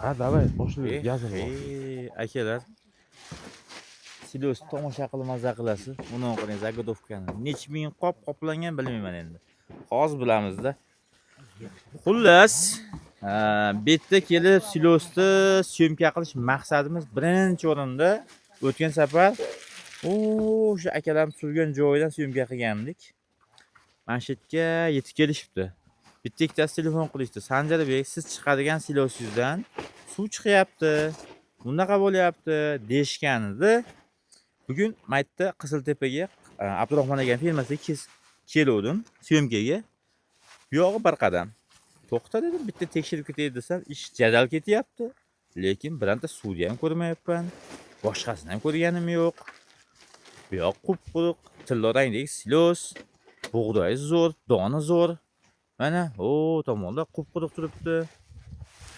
Ha, давай, boshlaylik, gazini bos. Akalar. Silos tomosha qilib maza qilasiz. Buni qarang, заготовка ni. Necha ming qop qoplangan bilmayman endi. Hozir bilamizda. Xullas, bu yerda kelib silosni съёмка qilish maqsadimiz birinchi o'rinda o'tgan safar o'sha akalarimiz surgan joyidan съёмка qilgandik. Mana shu yerga yetib kelishibdi. Bitta ikkitasi telefon qilishdi. "Sanjarbek, siz chiqadigan silosingizdan suv chiqyapti. Bunaqa bo'lyapti", deyishgan edi. Bugun maytda Qiziltepaga Abdurahmon aka firmasiga keluvdim съёмка ga. Bu yog'i bir qadam. "To'xta", dedim, "bitta tekshirib ketay" desam, ish jadal ketyapti. Lekin bironta suvni ham ko'rmayapman. Boshqasini ham ko'rganim yo'q. Bu yoq qup-quruq, tillo rangdagi silos, bug'doyi zo'r, doni zo'r. Mana, o tomonda qup-quruq turibdi.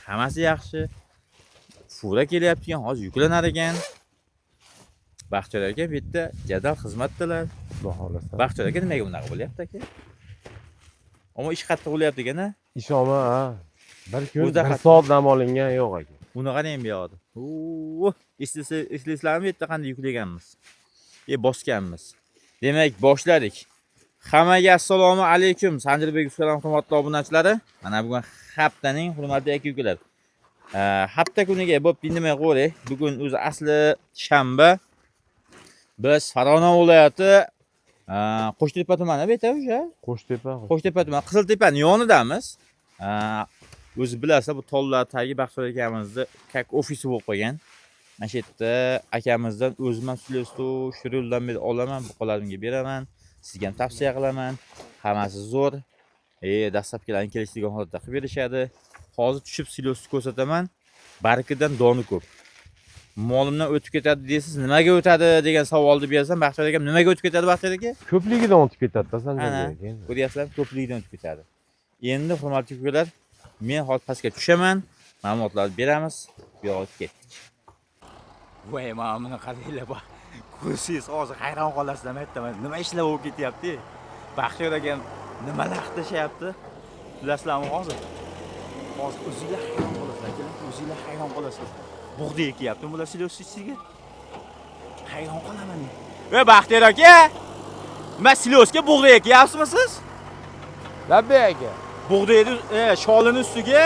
Hammasi yaxshi. Фура kelyapti ekan, hozir yuklanar ekan. Baxtiyor aka bu yerda jadal xizmatdalar. Xudo xohlasa. Baxtiyor aka, nimaga bunaqa bo'lyapti, aka? Ammo ish qattiq bo'lyapti ekan, a? Ishonma, ha. Bir kun, O'zi bir soat dam olingan yo'q, aka. Buni qarang bu yoqda. Eslaysizlarmi, bu yerda qanday yuklaganmiz? Bosganmiz. Demak, boshladik. Hammaga assalomu alaykum. Sanjarbek Uskalon hurmatli obunachilari. Mana bugun haftaning hurmatli aka-ukalar. Hafta kuniga bo'p indamay qo'yaylik. Bugun o'zi asli shanba. Biz Farg'ona viloyati Qo'shtepa tumani bu yerda o'sha. Qo'shtepa. Qo'shtepa tumani Qiziltepaning yonidamiz. O'zi bilasizlar, bu tollar tagi Baxtiyor akamizni как ofisi bo'lib qolgan. Mana shu yerda akamizdan o'zim ham silosni shu yo'ldan beri olaman, buqalarimga beraman. Sizga ham tavsiya qilaman. Hammasi zo'r. Доставка larni kelishadigan holatda qilib berishadi. Hozir tushib silosni ko'rsataman. Barkidan doni ko'p. "Molimdan o'tib ketadi" deysiz, nimaga o'tadi degan savolni bersam, Baxtiyor akam nimaga o'tib ketadi, Baxtiyor aka? Ko'pligidan o'tib ketadi-da, Ana, Sanjarbek aka. ko'ryapsizlarmi, ko'pligidan o'tib ketadi. Endi, hurmatli ukalar, men hozir pastga tushaman, ma'lumotlarni beramiz. Bu yoqqa ketdik. Voy, mana buni qaranglar, bu. Ko'rsangiz hozir hayron qolasizlar, aytaman. Nima ishlar bo'lib ketyapti? Baxtiyor akam nimalar qilishyapti? Bilasizlarmi hozir? Hozir o'zinglar hayron qolasizlar, akalar, o'zinglar hayron qolasizlar. Bug'doy ekyapti bular silos ichiga. Hayron qolaman. Ey, Baxtiyor aka! Nima, silosga bug'doy ekyapsizmi siz? Labbay, aka. Bug'doyni sholini ustiga,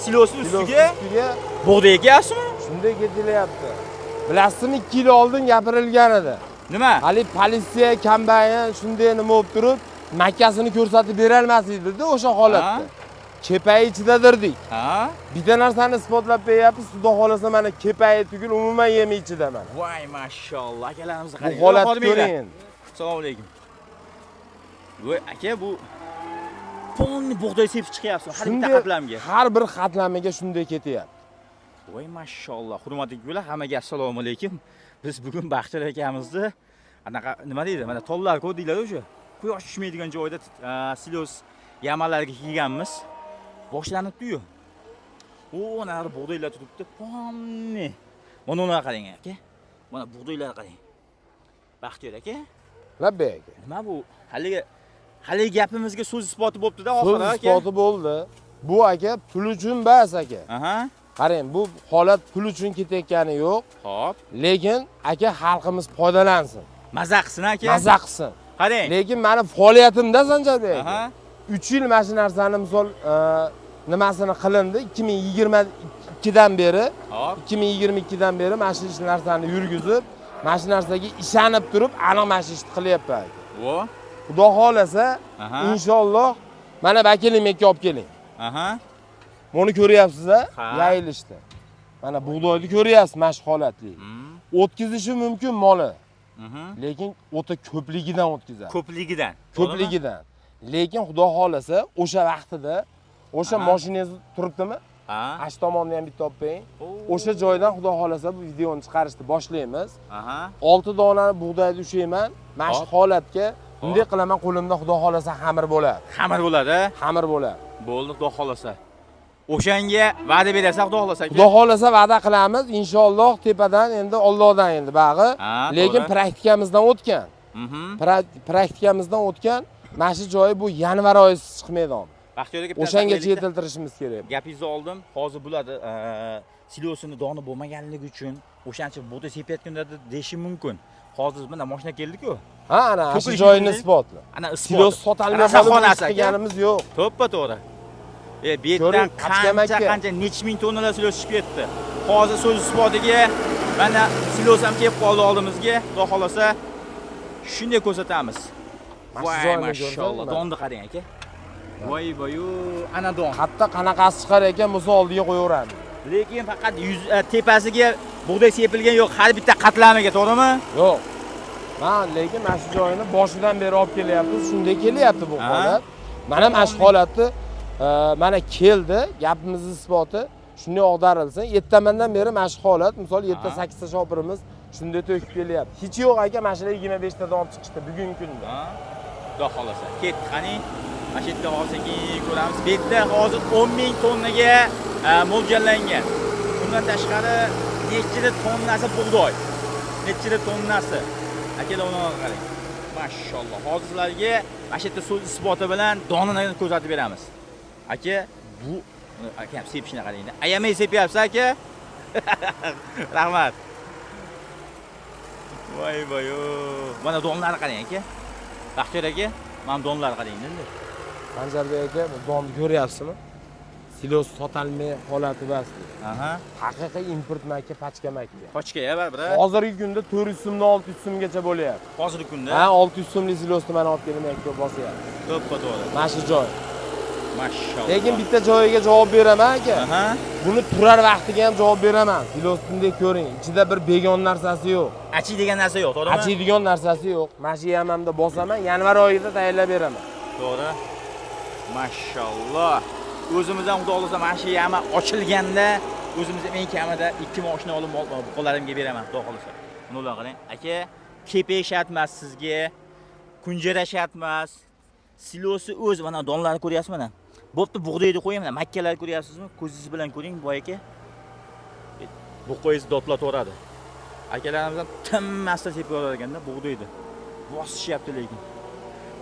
silosni ustiga ustiga bug'doy ekyapsizmi? Shunday ketilyapti. Bilasizmi, 2 yil oldin gapirilgan edi. Nima? Hali politsiya kombayn shunday nima bo'lib turib, makkasini ko'rsatib berolmas edi-da o'sha holatda. Kepayi ichidadirdik. Ha? Bitta narsani isbotlab beryapmiz, xudo xohlasa, mana kepayi tugul, umuman yemi ichida mana. Voy, mashalloh, akalarimizni Bu qarang. holatni Xodimlar. ko'ring endi. Assalomu alaykum. Voy, aka, bu полный bug'doy sepib chiqyapsiz har bitta Shunday qatlamga. Har bir qatlamiga shunday ketyapti. Voy, mashalloh. Hurmatli ukalar, hammaga assalomu alaykum. Biz bugun Baxtiyor akamizni anaqa nima deydi? Mana tollar ko'rdinglar o'sha. Quyosh tushmaydigan joyda silos яма larga kelganmiz. Boshlanibdi-yu. O, nari bug'doylar turibdi. Полный. Mana ularga qarang, aka. Mana bug'doylarga qarang. Baxtiyor aka, Labbay, aka. nima bu? Haligi gapimizga so'z isboti bo'pti-da So'z oxiri, aka. isboti bo'ldi. Bu, aka, pul uchun bas, aka. Qarang, bu holat pul uchun ketayotgani yo'q. Xo'p. Lekin, aka, xalqimiz foydalansin. Maza qilsin, aka. Maza qilsin. Qarang. Lekin mani faoliyatimda, Sanjarbek aka, 3 yil mana shu narsani misol nimasini qilindi 2022 dan beri. 2022 dan beri mana shu narsani yurgizib, mana shu narsaga ishonib turib, aniq mana shu ishni qilyapman, aka. Vo. Xudo xohlasa, inshaalloh, mana bakeling mekka olib keling. Buni ko'ryapsiz a? Ha. Yayilishdi. Mana bug'doyni ko'ryapsiz, mana shu holatli. O'tkazishi mumkin moli, lekin o'ta ko'pligidan o'tkazadi. Ko'pligidan. Ko'pligidan. Lekin xudo xohlasa, o'sha vaqtida o'sha mashinangiz turibdimi? Ha. Ana shu tomonni ham bitta olib qo'ying. O'sha joydan xudo xohlasa bu videoni chiqarishni boshlaymiz. 6 dona bug'doyni ushlayman. Mana shu holatga bunday qilaman, qo'limda xudo xohlasa xamir bo'ladi. Xamir bo'ladi. Xamir bo'ladi. Bo'ldi, xudo xohlasa. O'shanga va'da berasiz, xudo xohlasa, aka. Xudo xohlasa, va'da qilamiz. Inshaalloh, tepadan endi, Allohdan endi bag'i. Ha, Lekin to'g'ri. praktikamizdan o'tgan. Praktikamizdan o'tgan. Mana shu joyi bu yanvar oyisiz chiqmaydi. Baxtiyor aka, bitta O'shangacha saqlaylikda. yetiltirishimiz kerak. Gapingizni oldim. Hozir bularni silosini doni bo'lmaganligi uchun o'shancha bug'doy sepayotganda deyishi mumkin. Hozir mana mashina keldi-ku. Ha, ana shu To'kilishi joyini mumkin. isbotla. Ana isbot. Silos sotalmay qolib Rasaxonasi aka. qilganimiz yo'q. To'ppa to'g'ri. Bu yerdan Ko'ring, qancha qachga qancha necha ming tonnalar silos tushib ketdi. Hozir so'z isbotiga mana silos ham kelib qoldi oldimizga. Xudo xolasa shunday ko'rsatamiz. Mana shu Voy joyini mashalloh, ko'rsang, donni qarang aka. Voy voyu, ana don. Hatto qanaqasi chiqar ekan bo'lsa oldiga qo'yaveramiz. Lekin faqat yuz tepasiga bug'doy sepilgan yo'q, har bitta qatlamiga, to'g'rimi? Yo'q. Man lekin mana shu joyini boshidan beri olib kelyapmiz, shunday kelyapti bu holat. Mana shu holatni mana keldi, gapimizni isboti shunday og'darilsin. Ertamandan beri mana shu holat, misol 7-8 ta shopirimiz shunday to'kib kelyapti. Hech yo'q aka, mana shular 25 tadan olib chiqishdi bugungi kunda. Xudo xolasa. Ketdi, qani. Mana shu yerda hozir sekin ko'ramiz. Bu yerda hozir 10 ming tonnaga mo'ljallangan. Undan tashqari nechida tonnasi bug'doy. Nechida tonnasi. Akalar, uni qarang. Mashalloh. Hozir sizlarga mana shu yerda so'z isboti bilan donini ko'rsatib beramiz. Aka, bu akam sepishini qarang. Ayamay sepyapsiz aka. Rahmat. Voy voy. Mana donlarni qarang aka. Baxtiyor aka, mana donlarni qarang endi. Sanjarbek aka, bu donni ko'ryapsizmi? Silos sotalmay holati bas. Aha. Haqiqiy import makka, pachka makka. Pochka ya baribir. Hozirgi kunda 400 so'mdan 600 so'mgacha bo'lyapti. Hozirgi kunda. Ha, 600 so'mlik silosni mana olib kelib makka bosyapti. To'ppa to'g'ri. Mana shu joy. Mashalloh. Lekin bitta joyiga javob beraman aka. Aha. Buni turar vaqtiga ham javob beraman. Silosni bunday ko'ring, ichida bir begon narsasi yo'q. Achiy degan narsa yo'q, to'g'rimi? Achiydigan narsasi yo'q. Mana shu yamamda bosaman, yanvar oyida tayyorlab beraman. To'g'ri. Mashalloh. O'zimiz ham xudo xolasa mana shu yama ochilganda o'zimiz ham eng kamida 2 mashina olib buqalarimga beraman, xudo xolasa. Buni ular qarang. Aka, kepak shart emas sizga. Kunjara shart emas. Silosi o'zi mana donlarni ko'ryapsiz mana. Bo'pti, bug'doyni qo'ying mana, makkalarni ko'ryapsizmi? Ko'zingiz bilan ko'ring, boy aka. Buqoyingiz dodlataveradi. Akalarimiz ham tinmasdan sepib yuborar ekanda bug'doyni. Bosishyapti lekin.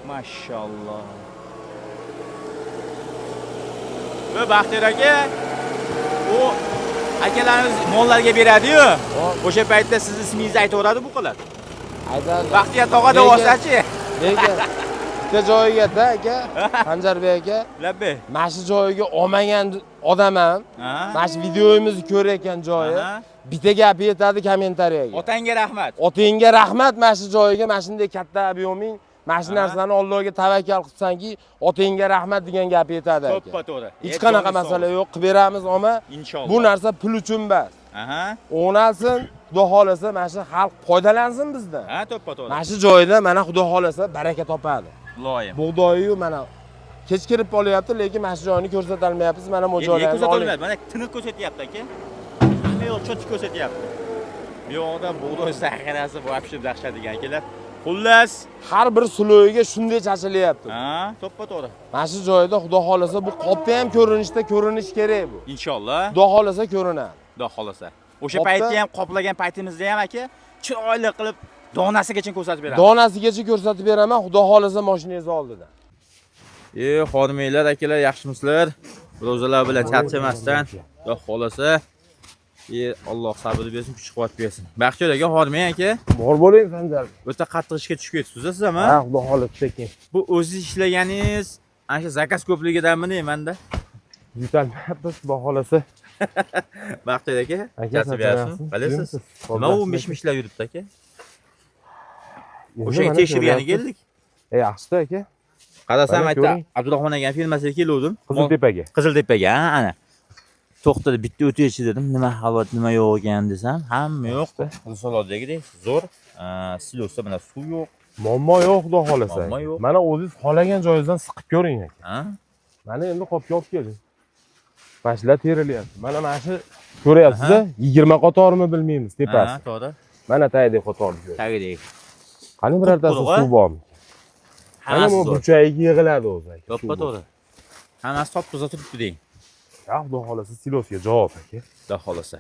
Mashalloh. Va Baxtiyor aka, u akalarimiz mollarga beradi-yu. O'sha paytda siz ismingizni aytaveradi bu qilar. Aytadi. Baxtiyor tog'a deb olsachi. Lekin bitta joyiga-da aka, Sanjarbek aka, Labbay. mana shu joyiga olmagan odam ham, mana shu videomizni ko'rayotgan joyi, bitta gap yetadi kommentariyaga. Otangga rahmat. Otangga rahmat mana shu joyiga, mana shunday katta объемing, mana shu narsani Allohga tavakkal qilsanki, otangga rahmat degan gap yetadi aka. To'ppa to'g'ri. Hech qanaqa masala yo'q, qilib beramiz omma. Inshaalloh. Bu narsa pul uchun emas. Aha. O'nalsin, Xudo xolasa mana shu xalq foydalansin bizdan. Ha, to'ppa to'g'ri. Mana shu joyda mana Xudo xolasa baraka topadi. Loyim. Bug'doyi-yu mana kech kirib qolyapti, lekin mana shu joyini ko'rsata olmayapmiz. Mana bu joylarni ko'rsata olmayapti. Mana tiniq ko'rsatyapti aka. Hamma yoq cho'chib ko'rsatyapti. Bu yoqda bug'doy zaxirasi вообще dahshat degan akalar. Xullas, Har bir suloyiga shunday chachilyapti. Ha, to'ppa to'g'ri. Mana shu joyda Xudo xolasa bu qopda ham ko'rinishda ko'rinish kerak bu. Inshaalloh. Xudo xolasa ko'rinadi. Xudo xolasa. O'sha Qopda paytda ham qoplagan paytimizda ham aka chiroyli qilib donasigacha ko'rsatib beramiz. Donasigacha ko'rsatib beraman, Xudo xolasa mashinangiz oldida. Xodimlar akalar, yaxshimisizlar? Ro'zalar bilan charchamasdan, Xudo xolasa, Alloh sabr bersin, kuch-quvvat bersin. Baxtiyor aka, xodimang aka. Bor bo'ling Sanjar. O'ta qattiq ishga tushib ketibsiz siz ham, Ha, Xudo xolasa sekin. Bu o'zingiz ishlaganingiz ana shu zakaz ko'pligidanmi manda? Yutalmayapmiz, Xudo xolasa. Baxtiyor aka, Aka, charchamayapsizmi? Qalaysiz? Nima u mish-mishlar yuribdi aka? O'shaga tekshirgani keldik. Yaxshi aka. Qarasam Mana aytdi, ko'ring. Abdurahmon aka firmasiga keluvdim. Qiziltepaga. Qiziltepaga, ha, ana. To'xtadi, bitta o'taychi dedim. Nima holat, nima yo'q ekan desam, hamma yo'q. Risolatdagidek zo'r. Silosda mana suv yo'q. Muammo yo'q, Xudo xolasa. Muammo yo'q. Mana o'zingiz xohlagan joyingizdan siqib ko'ring aka. Ha? Mana endi qopga olib keling. Mana shular terilyapti. Mana shu ko'ryapsiz-a? 20 qatormi bilmaymiz tepasi. Ha, to'g'ri. Mana tagidagi qatorni ko'ring. Tagidagi. Qani birortasi Quruq-a? suv bormi? Mana Hammasi bu zo'r. burchagiga yig'iladi o'zi aka. To'ppa to'g'ri. Hammasi top-toza turibdi deng. Ya Xudo xolasa silosga javob aka. Xudo xolasa.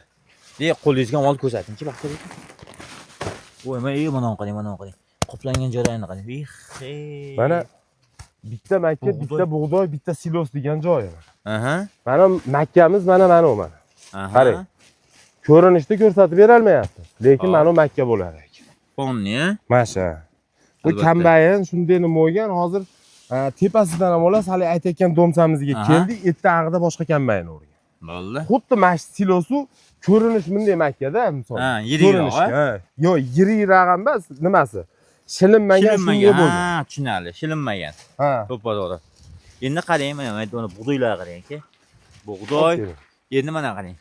De qo'lingizga olib ko'rsatingchi Baxtiyor aka. Voy, mana mana qarang, mana qarang. Qoplangan joylarini qarang. Ix, Mana Bitta makka, Bug'doy. bitta bug'doy, bitta silos degan joyi. Aha. Mana makkamiz, mana u mana. Aha. Qarang. Ko'rinishda ko'rsatib berolmayapti. Lekin Hop. mana u makka bo'lar ekan. Fonni. Mana shu. Bu Albatta. kombayn shunday nima bo'lgan, hozir tepasidan ham olasiz, hali aytayotgan domsamizga keldik, erta ag'da boshqa kombayn o'rgan. Bo'ldi. Xuddi mana shu silosu ko'rinish bunday makkada, misol. Ha, yirikroq, Ko'rinishga, ha. Yo'q, yirikroq ham emas, nimasi? Shilinmagan shunday Shilinmagan. bo'lgan. Ha, tushunarli. Shilinmagan. Ha. To'ppa to'g'ri. Endi qarang, mana mana bug'doylarga qarang aka. Bug'doy. Endi mana qarang.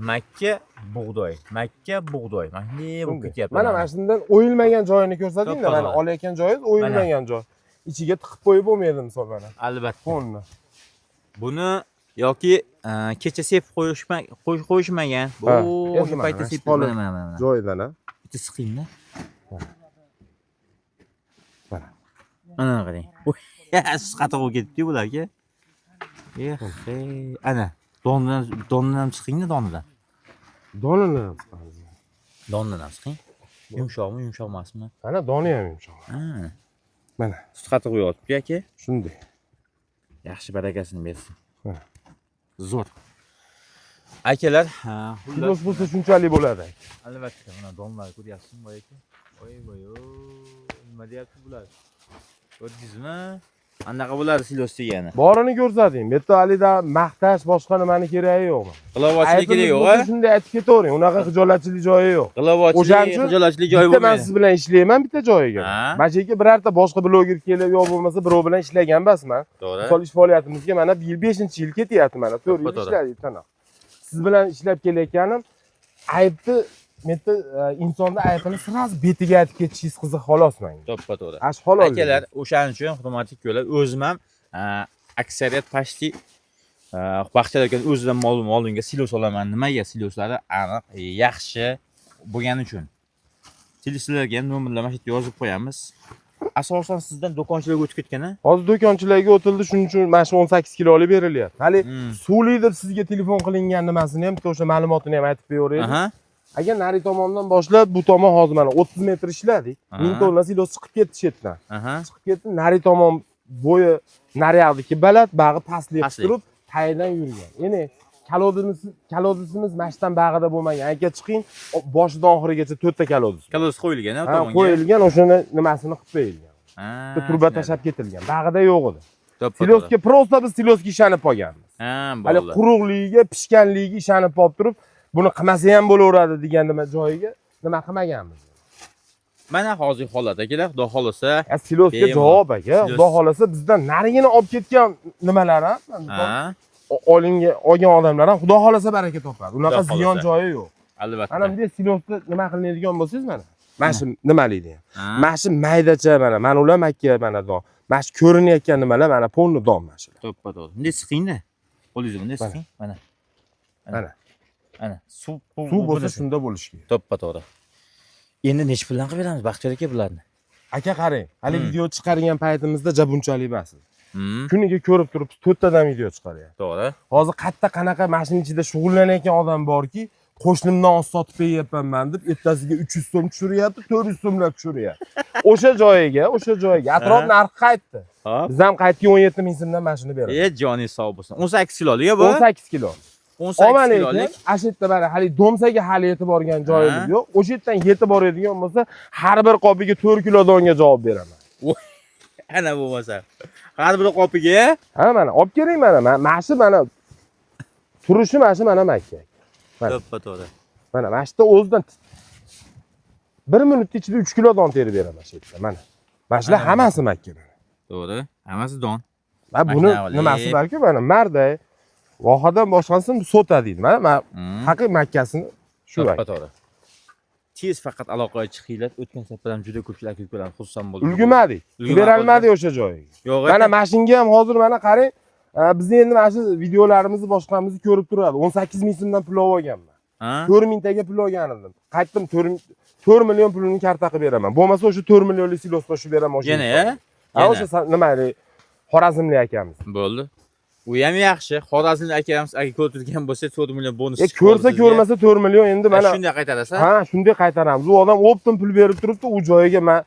Makka bug'doy, makka bug'doy. Mana shunday bo'lib ketyapti. Mana shundan o'yilmagan joyini ko'rsating-da, To'ppa mana to'g'ri. olayotgan joyingiz o'yilmagan joy. Ichiga tiqib qo'yib bo'lmaydi misol mana. Albatta. Fonni. Buni yoki kecha sepib qo'yishmagan. Bu Ha, o'sha endi mana paytda shu sepib holat mana mana mana. Joyidan ha. Bitta siqingda. Mana. Mana qarang. Sut qatiq bo'lib ketibdi bular aka. Eh, hey, ana dondan ham siqingda donidan. Donini ham chiqamiz. Dondan ham siqing. Yumshoqmi, yumshoq emasmi? Mana doni ham yumshoq. Ha. Mana Sut qatiq yotibdi aka. shunday. Yaxshi barakasini bersin. Ha. Zo'r. Akalar, ha, xullas Silos bo'lsa shunchalik bo'ladi. albatta mana donlar ko'ryapsizmi boy aka? Voy voy, nima deyapti bular? Ko'rdingizmi? Anaqa bo'ladi silos degani. Borini ko'rsating. Bu yerda halida maqtash boshqa nimani keragi yo'q. G'ilavochilik kerak yo'q, Aybimiz a? bo'lsa shunday aytib ketavering. Unaqa xijolatchilik joyi yo'q. G'ilavochilik, O'shaning uchun xijolatchilik joyi bitta man bo'lmaydi. siz bilan ishlayman bitta joyiga. Ha. Mana shu yerga birorta boshqa bloger kelib yo bo'lmasa birov bilan ishlagan emasman. To'g'ri. Misol ish faoliyatimizga mana bu yil 5-yil ketyapti mana 4 yil To'ppa-to'g'ri. ishladik taniq. Siz bilan ishlab kelayotganim aybni menda insonni aybini sразу betiga aytib ketishingiz qiziq xolos menga. To'ppa to'g'ri. Ash halol. Akalar, o'shaning uchun hurmatli ukalar, o'zim ham aksariyat почти Baxtiyar aka o'zidan ma'lum oldinga silos olaman. Nimaga siloslari aniq, yaxshi bo'lgani uchun. Sizlarga ham nomerlar mana shu yerda yozib qo'yamiz. Asosan sizdan do'konchilarga o'tib ketgan a? Hozir do'konchilarga o'tildi, shuning uchun mana shu 18 kilolik berilyapti. Hali suvli deb sizga telefon qilingan nimasini ham bitta o'sha ma'lumotini ham aytib beraveraylik. Agar nari tomondan boshlab bu tomon hozir mana 30 metr ishladik. 1000 tonna silos chiqib ketdi shu yerdan. Chiqib ketdi, nari tomon bo'yi nariyog'dagi baland, bag'i pastlik Pastlik. turib, tayidan yurgan. Ya'ni kolodisimiz mana shu bag'ida bo'lmagan. Aka chiqing, boshidan oxirigacha 4 ta kolodis. Kolos qo'yilgan a Ha, tomonga? qo'yilgan, o'shani nimasini qilib qo'yilgan. Ha. Bitta truba tashlab ketilgan. Bag'ida yo'q edi. To'ppa Silosga prosta biz silosga ishonib qolganmiz. Ha, Hali bo'ldi. quruqligiga, pishganligiga ishonib qolib turib, buni qilmasa ham bo'laveradi degan nima joyiga nima qilmaganmiz. Mana hozirgi holat akalar, xudo xolasa. Ya silosga Bemalol. javob aka, Silos. xudo xolasa bizdan narigini olib ketgan nimalar ham, Ha, olingan olgan odamlar ham xudo xolasa baraka topadi. Unaqa Xudo ziyon xohlasa. joyi yo'q. Albatta. Mana bunday silosda nima qilinadigan bo'lsangiz mana. Mana shu nimalikni ham. Ha. Mana shu maydacha mana, mana ular makka mana don. Mana shu ko'rinayotgan nimalar mana polni don mana shular. To'ppa to'g'ri. Bunday siqingda. Qo'lingizni bunday Mana. siqing. Mana. Mana. Ana, suv Suv bo'lsa shunda bo'lishi kerak. To'ppa to'g'ri. Endi necha puldan qilib beramiz Baxtiyor aka bularni? Aka qarang, hali video chiqargan paytimizda ja bunchalik emas. Hmm. Kuniga ko'rib turibsiz, 4 tadan video chiqaryapti. To'g'ri. Hozir qayerda qanaqa mashina ichida shug'ullanayotgan odam borki, qo'shnimdan oz sotib yeyapman man deb ertasiga 300 so'm tushiryapti, 400 so'mlab tushiryapti. O'sha joyiga, o'sha joyiga atrof narxi qaytdi. Hop. Biz ham qaytgan 17 ming so'mdan mashina beramiz. E, joningiz sog' bo'lsin. 18 kilolik bu. 18 kilo. 18 Olma lekin kilolik. ana shu yerda mana hali domsaga hali yetib borgan joyimiz Ha. yo'q. O'sha yerdan yetib boradigan bo'lsa, har bir qopiga 4 kilo donga javob beraman. Ana bo'lmasa. Har bir qopiga Ha mana olib keling mana mana shu mana turishi mana shu mana makka. Mana. to'ppa to'g'ri. Mana shu yerda o'zidan 1 minutda ichida 3 kilo don terib beraman shu yerda mana. Mana shular Mana. hammasi makka mana. To'g'ri. Hammasi don. Va buni Mana nimasi borku mana marday vohadan boshqasini sota deydi. Mana mana haqiqiy makkasini shu To'ppa to'g'ri. Tez faqat aloqaga chiqinglar. O'tgan safar ham juda ko'pchilik aka ukalar xursand bo'ldi. Ulgurmadik. Ulgurmadik. Berolmadik o'sha joyiga. Yo'q. Mana mashinga ham hozir mana qarang, bizni endi mana shu videolarimizni boshqamizni ko'rib turadi. 18 ming so'mdan pul olganman. Ha? 4 mingtaga pul olgan edim. Qaytdim 4 million pulini karta qilib beraman. Bo'lmasa o'sha 4 millionlik silos qo'shib beraman o'sha. Yana, insonga. Ha, Yana. o'sha nima Xorazmlik akamiz. Bo'ldi. U ham yaxshi. Xorazmlik akamiz aka ko'rtirgan bo'lsa 4 million bonus. E ko'rsa ko'rmasa 4 million endi mana mana shunday qaytarasiz. ha, shunday qaytaramiz. U odam optim pul berib turibdi, u joyiga man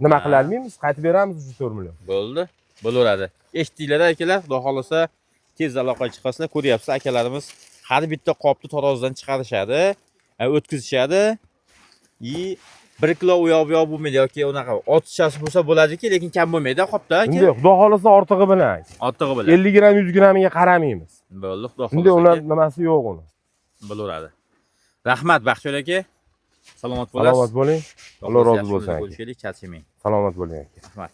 nima Ha. qila olmaymiz, qaytib beramiz o'sha 4 million. Bo'ldi. Bo'laveradi. Eshitdinglar, akalar, xudo xohlasa tez aloqaga chiqasizlar. Ko'ryapsiz, akalarimiz har bitta qopni tarozidan chiqarishadi, o'tkazishadi. И 1 kilo u yoq bu yoq bo'lmaydi yoki unaqa ortiqchasi bo'lsa bo'ladiki, lekin kam bo'lmaydi qopda, aka. Bunday, xudo xohlasa, ortig'i bilan. Ortig'i bilan. 50 gramm, 100 grammiga qaramaymiz. Bo'ldi, xudo Bunday xohlasa. Ular Aka, nimasi yo'q uni. Bo'laveradi. Rahmat, Baxtiyor aka. Salomat bo'lasiz. Salomat bo'ling. Alloh rozi Yaxshi bo'lsin, aka. Ko'rishaylik, charchamang. Salomat bo'ling, aka. Rahmat.